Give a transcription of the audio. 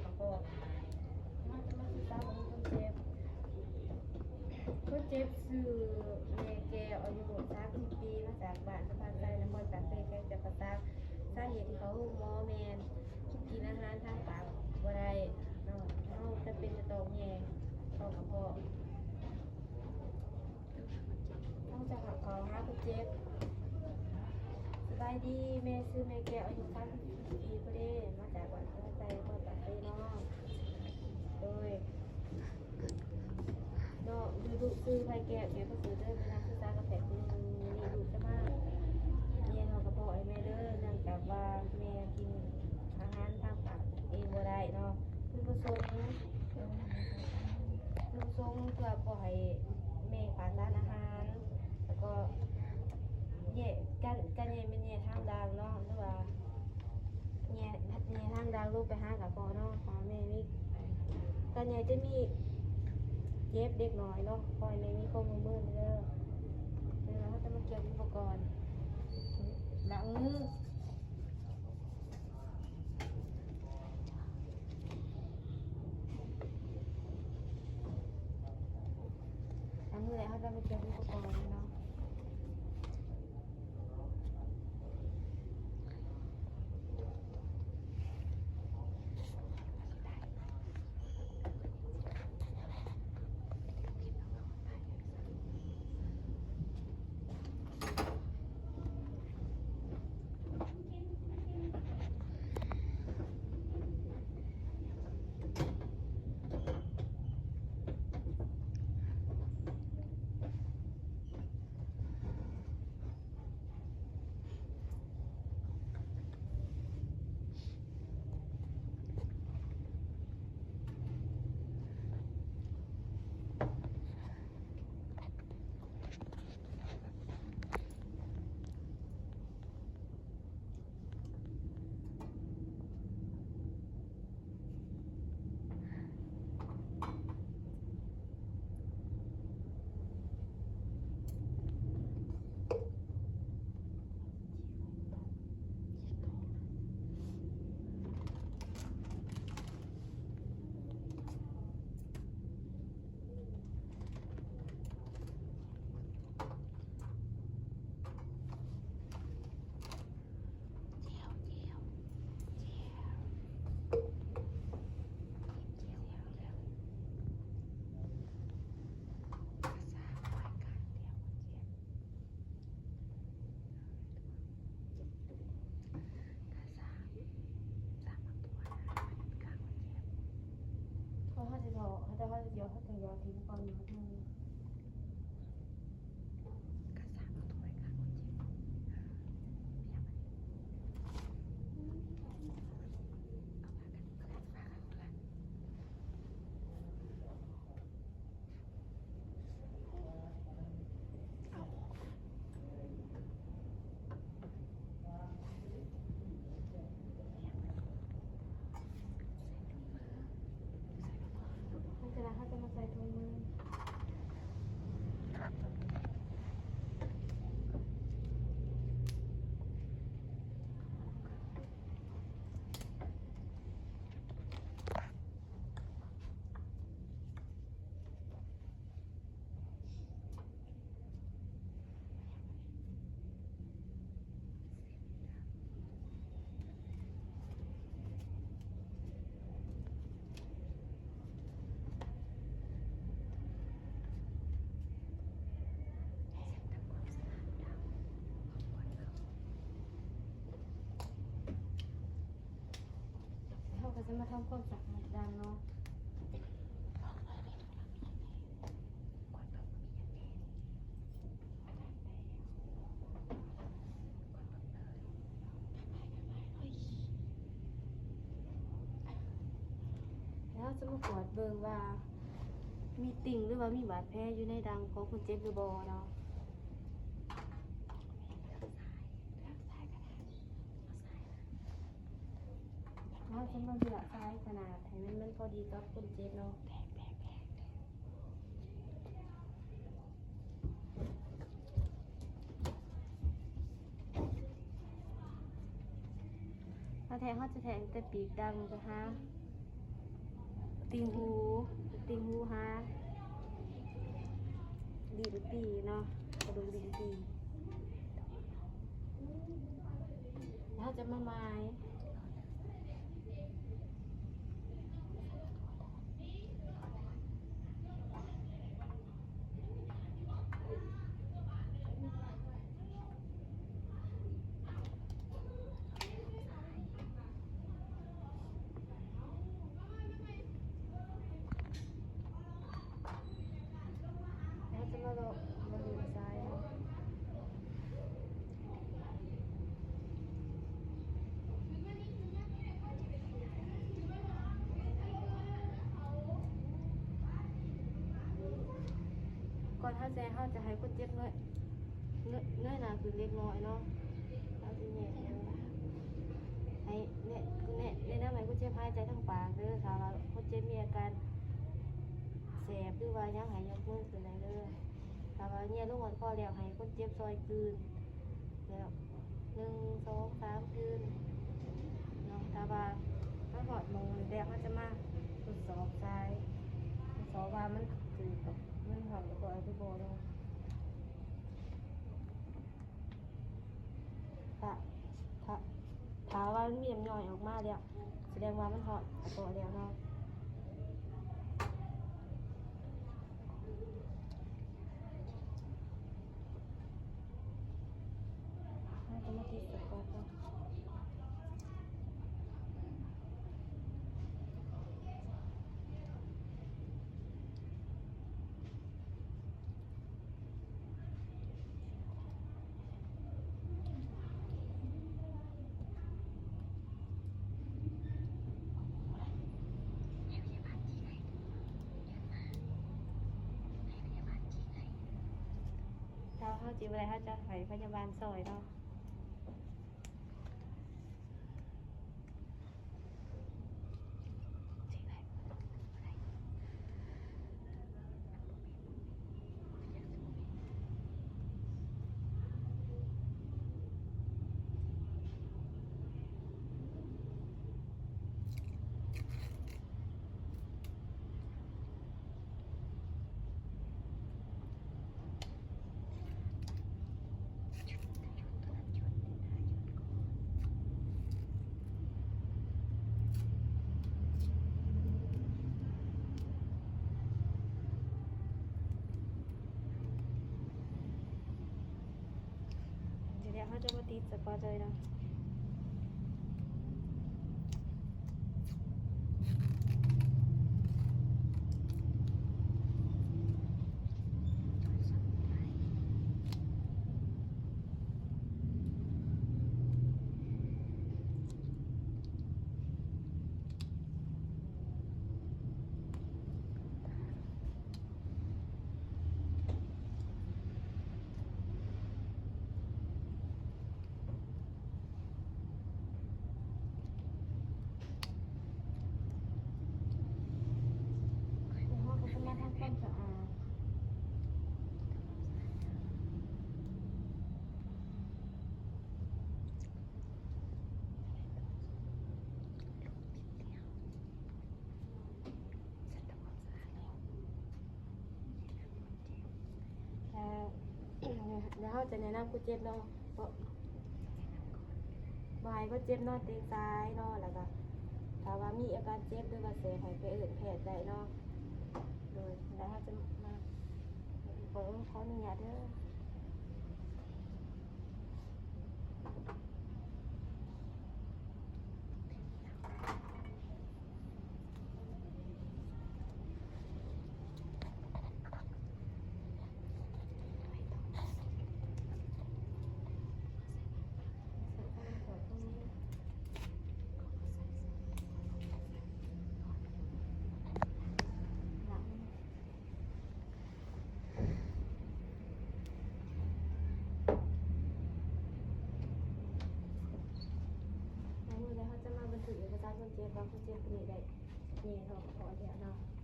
ກະເພາະ. ເຮົາຈະມາສຶກສາເບິ່ງຄົນເຈັບ. ຄົນເຈັບຊື່ແມ່ແກ້ວ ອາຍຸສາມສິບປີ ມາຈາກບ້ານສະພານໄຊ ນະຄອນປາກເຊ ແຂວງຈຳປາສັກ. ສາເຫດທີ່ເຂົາໂຮງໝໍແມ່ນກິນອາຫານທາງປາກບໍ່ໄດ້ເນາະ, ເຮົາຈຳເປັນຈະຕ້ອງແຍ່ເຂົ້າກະເພາະ. ເຮົາຈະເຂົ້າຫາຄົນເຈັບ. ສະບາຍດີ, ແມ່ຊື່ແມ່ແກ້ວ ອາຍຸສາມສິບສີ່ປີ ຜູ້ເດ ມາຈາກບ້ານສະພານໄຊ ນະຄອນປາກເຊເນາະ. ໂດຍ ເນາະ ຄືລູກຊື່ໄພແກ້ວ ແກ້ວປະເສີດເດີ ເປັນນັກສຶກສາການແພດຜູ້ໜຶ່ງ. ມື້ນີ້ລູກຈະມາແຍ່ເຂົ້າກະເພາະໃຫ້ແມ່ເດີ ເນື່ອງຈາກວ່າແມ່ກິນອາຫານທາງປາກເອງບໍ່ໄດ້ເນາະ. ຈຸດປະສົງ ຈຸດປະສົງເພື່ອບໍ່ໃຫ້ແມ່ຂາດສານອາຫານ ແລ້ວກໍແຍ່ ການ ການແຍ່ແມ່ນແຍ່ທາງດ່າງເນາະ ຫຼືວ່າ ແຍ່ ແຍ່ທາງດ່າງລົງໄປຫາກະເພາະເນາະ. ຖ້າແມ່ມີ ຕອນໃຫຍ່ຈະມີເຈັບເດັກນ້ອຍເນາະ, ຂໍໃຫ້ແມ່ມີຄວາມຮ່ວມມືເດີ. ແລ້ວເຮົາຈະມາກຽມອຸປະກອນ ລ້າງມື. ລ້າງມືແລ້ວເຮົາຈະມາກຽມອຸປະກອນເນາະ. ເຮົາຊິເທາະ ເຮົາຈະ ເຮົາຊິຢອດ ເຮົາຈະຢອດຖິ້ມກ່ອນເນາະ. ຫຼັງຈາກນັ້ນເຮົາຈະມາໃສ່ຖົງມື. ເຮົາກໍຈະມາທຳຄວາມສະອາດດັງເນາະ. ແລ້ວຈະມາກວດເບິ່ງວ່າມີຕິ່ງ ຫຼືວ່າມີບາດແຜຢູ່ໃນດັງຂອງຄົນເຈັບຫຼືບໍ່ເນາະ. ເຮົາຈະມາເລືອກຊາຍຂະໜາດໃຫ້ມັນ ມັນພໍດີກັບຄົນເຈັບເນາະ. ຖ້າແທງ ເຮົາຈະແທງແຕ່ປີກດັງໄປຫາ ຕິ່ງຫູ ຕິ່ງຫູຫາ ດິ້ນປີເນາະ ກະດູກດິ້ນປີ. ເຮົາຈະມາໝາຍ. ເຮົາຈະມາເລາະບໍລິເວນຊາຍເນາະ. ກ່ອນເຮົາຈະ ເຮົາຈະໃຫ້ຄົນເຈັບເງີຍ ເງີຍ ເງີຍໜ້າຂຶ້ນເລັກນ້ອຍເນາະ. ເຮົາຊິແນະ ໃຫ້ແນະ ແນະ ແນະນຳໃຫ້ຄົນເຈັບຫາຍໃຈທາງປາກເດີ. ຖ້າວ່າຄົນເຈັບມີອາການແສບ ຫຼືວ່າຫຍັງ ໃຫ້ຍົກມືຂຶ້ນໄດ້ເດີ. ຖ້າວ່າເງີຍລົງຮອດຄໍແລ້ວ ໃຫ້ຄົນເຈັບຊ່ອຍກືນ ແລ້ວ ໜຶ່ງ ສອງ ສາມ ຄືນເນາະ. ຖ້າວ່າມາຮອດໝ່ອງນີ້ແລ້ວ ເຮົາຈະມາທົດສອບສາຍ ທົດສອບວ່າມັນຖືກກັບ ມັນເຂົ້າກັບບໍ່ ຫຼືບໍ່ເນາະ. ຖ້າ ຖ້າ ຖ້າວ່າມັນມີນ້ຳຍ້ອຍອອກມາແລ້ວ ສະແດງວ່າມັນຮອດກະເພາະແລ້ວເນາະ. ເຮົາຈະມາຕິດສະກອດເນາະ. ຖ້າເຮົາຈິບບໍ່ໄດ້ ເຮົາຈະໃຫ້ພະຍາບານຊ່ອຍເນາະ. ດຽວເຮົາຈະມາຕິດສະກອດເລີຍເນາະ. ແລ້ວ ແລ້ວເຮົາຈະແນະນຳຄົນເຈັບເນາະ ບໍ່ ບໍ່ໃຫ້ຄົນເຈັບນອນຕີງຊາຍເນາະ. ແລ້ວກະຖ້າວ່າມີອາການເຈັບ ຫຼືວ່າແສບ ໃຫ້ໄປເອີ້ນແພດໄດ້ເນາະ. ໂດຍ ແລ້ວເຮົາຈະມາ ຂໍ ຂໍອະນຸຍາດເດີ. ແລ້ວມື້ນີ້ເຮົາຈະມາບັນທຶກເອກະສານຄົນເຈັບ ວ່າຄົນເຈັບຄົນນີ້ໄດ້ແຍ່ທ້ອງ ເພາະວ່າເນາະ.